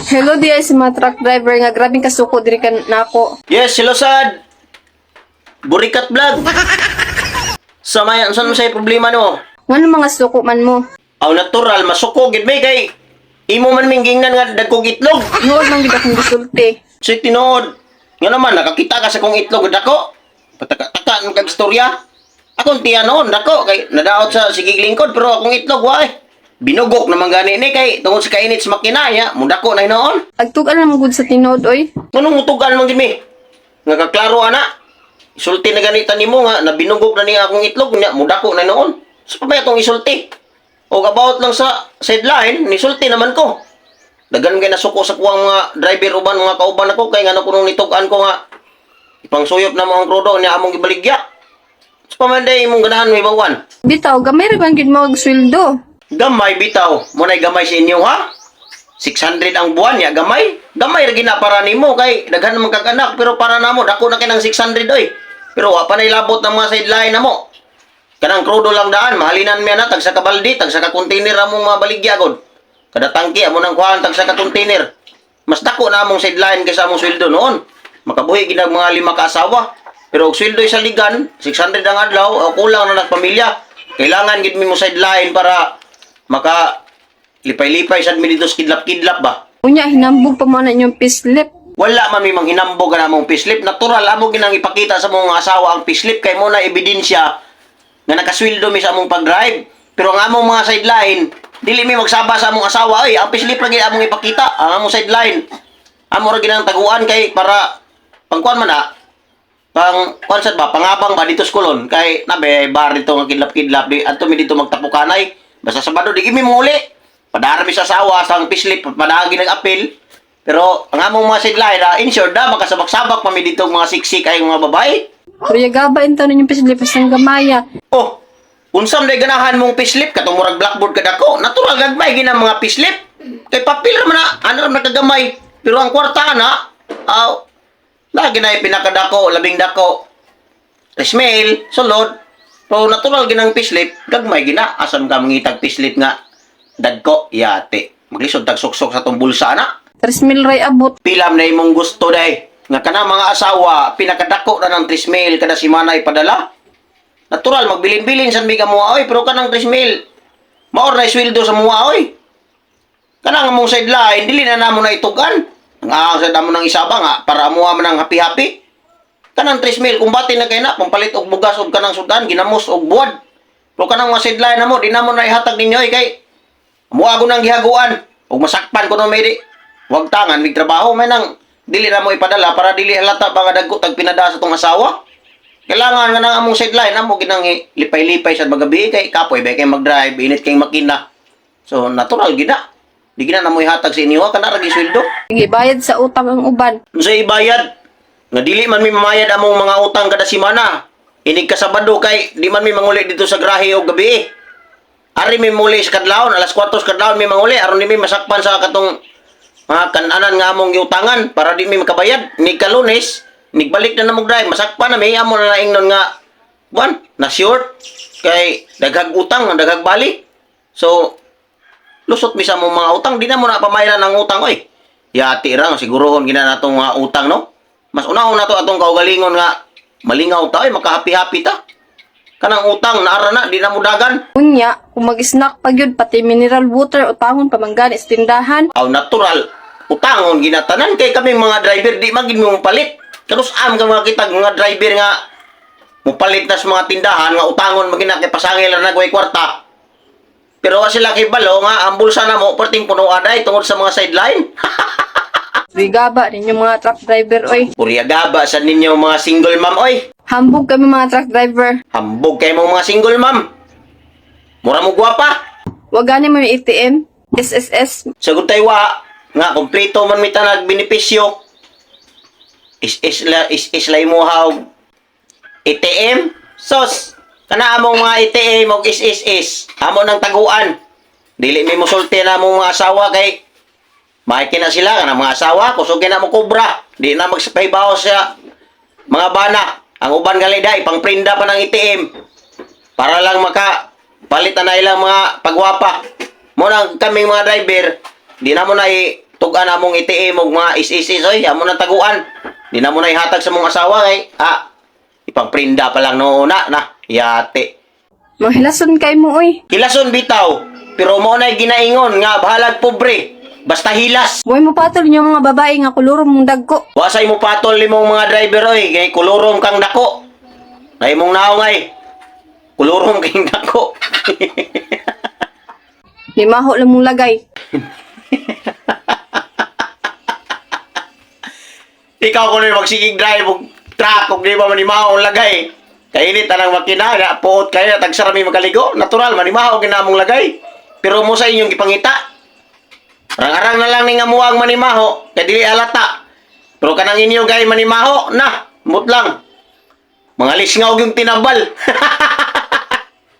Hello diay sa mga truck driver nga grabing kasuko diri kan nako. Yes, hello sad. Burikat Vlog. Sa may unsa man say problema no? Ngano mga suko man mo? Aw, natural masuko gid may kay imo man ming gingnan nga dagkog itlog. Tinuod man gid akong gisulti. Sa tinuod. Nga naman nakakita ka sa kong itlog dako. Pataka-taka ng kag istorya. Akong tiya noon dako kay nadaot sa sigig lingkod, pero akong itlog wa eh. Binugok naman gani ni kay tungod sa kainit sa makina ya, mudako na hinoon. Agtugan man gud sa tinuod oy. Nganong mutugan man gid mi? Nga kaklaro ana. Isulti na ganita nimo nga nabinugok na niya akong itlog nya mudako na noon. Sa pa ba atong isulti? Og about lang sa sideline, nisulti naman ko. Daghan kay nasuko sa kuwang mga driver uban mga kauban ako kay ngano kunong nitug-an ko nga ipangsuyop na mo ang krudo niya among gibaligya. Sa pamanday imong ganahan may bawan. Bitaw gamay ra man gid mo og sweldo. Gamay bitaw, mo na'y gamay sa inyo ha? 600 ang buwan ya gamay. Gamay ra gina para nimo kay daghan man kag anak, pero para namo dako na kay ng 600 oy. Pero wa pa nay labot ng mga sideline namo. Kanang krudo lang daan, mahalinan mi ana tag sa kabaldi, tag sa ka container among mga baligya gud. Kada tangki amo nang kuhaan tag sa ka container. Mas dako na among sideline kaysa among sweldo noon. Makabuhi gid ang mga lima ka asawa. Pero og sweldo sa ligan, 600 ang adlaw, o kulang na nagpamilya. Kailangan gid mi mo sideline para maka lipay-lipay sad mi dito sa kidlap-kidlap ba. Unya hinambog pa mo na inyong payslip. Wala man mi manghinambog ang among payslip. Natural amo ginang ipakita sa mga asawa ang payslip kay mo na ebidensya nga nakasweldo mi sa among pag-drive. Pero ang among mga sideline, dili mi magsaba sa among asawa oy, ang payslip ra gid among ipakita, ang among sideline. Amo ra ginang taguan kay para pangkuan man na pang kuan sad ba, pangabang ba dito sa kolon kay nabe bar dito nga kidlap-kidlap di adto mi dito magtapukanay basta Sabado di mi muli padara mi sa asawa sa ang payslip, padagi nag apil. Pero ang among mga sideline na insured na makasabak-sabak pa mi dito mga siksik ay mga babae. Pero yagaba intaw ninyong payslip sa gamaya. Oh, unsam day ganahan mong payslip katong murag blackboard kadako? Natural gagmay gina mga payslip kay papel ra man na, ano ra man kagamay, pero ang kwarta na aw lagi na pinakadako, labing dako. Resmail, sulod. Pero natural ginang payslip, gagmay gina. Asam ka mangitag payslip nga dagko, yate. Maglisod tag suksok sa tong bulsa na. 3,000 ray abot. Pilam na imong gusto day. Nga kana mga asawa, pinakadako na ng 3 mil kada simana ipadala. Natural, magbilin-bilin sa miga mo oy, pero kanang 3 mil. Maor na isweldo sa muwa oy. Kanang among sideline, dili na namo na itugan. Ang ang sa damo ng isaba nga para amuha man ang happy-happy. Kanang 3 mil kumbati na kay na pampalit og bugas og kanang sudan, ginamos og buwad. Pero kanang mga sideline namo, di namo na ihatag ninyo eh, kay amuha ko nang gihaguan ug masakpan ko no may di. Wag tangan mig trabaho may nang dili na mo ipadala para dili halata pa nga dagko tag pinada sa tong asawa. Kailangan nga nang among sideline amo ginang lipay-lipay sa magabi kay kapoy ba kay mag-drive, init kay makina. So natural gina. Di gina na mo ihatag sa inyo kana ra gi sweldo. Sige, bayad sa utang ang uban. Unsa ibayad? Nga dili man mi mamayad among mga utang kada simana. Inig ka Sabado kay di man mi manguli dito sa grahe og gabi. Ari mi muli sa kadlawon, alas 4 sa kadlawon mi manguli aron di mi masakpan sa katong mga kananan nga among giutangan para di mi makabayad. Nig ka Lunes, nigbalik na namog drive, masakpan na mi amo na naingnon nga buwan na short kay daghag utang, daghag bali. So lusot mi sa among mga utang, di na mo na pamayaran ang utang oy. Yati ra sigurohon gina natong mga utang no. Mas unahon nato atong kaugalingon nga malingaw ta oy, makahappy-happy ta. Kanang utang naara na di na mo dagan. Unya, kung mag-snack pa gyud pati mineral water utangon pa man gani sa tindahan. Aw natural utangon ginatanan kay kami mga driver di magin mo palit. Kanus am ka mga kitag mga driver nga mupalit na sa mga tindahan nga utangon magina kay pasangil ra nagway kwarta. Pero wa sila kay balo nga ang bulsa na mo perting puno aday tungod sa mga sideline. Rigaba ninyo mga truck driver oy. Puriyagaba sa ninyo mga single ma'am oy. Hambog kami mga truck driver. Hambog kay mo mga single ma'am. Mura mo gwapa. Wa gani mo yung ATM, SSS, Sagot tayo wa nga kompleto man mi tanag benepisyo. Is is la is is la imo og ATM sos kana among mga ATM og is is is amo nang taguan. Dili mi mosulti na among mga asawa kay maiki na sila kana mga asawa kusog na mo kobra. Di na magpahibaw sa mga bana. Ang uban gali dai pangprinda pa ng ATM para lang maka palit na ilang mga pagwapa. Mo nang kaming mga driver, di na mo na itugan Tug-an among ATM og mga is-is oy, amo nang taguan. Di na mo na ihatag sa mong asawa kay ipangprinda pa lang noon na na yate. Manghilason kay mo oy. Hilason bitaw, pero mo na ginaingon nga bahalag pobre. Basta hilas. Buhay mo patol niyo mga babae nga kulurom mong dagko. Wa say mo patol nimong mga driver oy, kay kulurom kang dako. Na imong naong ay. Kulurom kang dako. Limaho lang mong lagay. Ikaw kuno yung magsigig drive og truck og di ba manimaho ang lagay. Kainit anang makina, na puot kayo tagsarami makaligo, natural manimaho ginamong lagay. Pero mo sa inyong gipangita. Arang-arang na lang ning amuang manimaho, kay dili halata. Pero kanang inyo gay manimaho, na, mut lang. Mga lisngaw yung tinambal.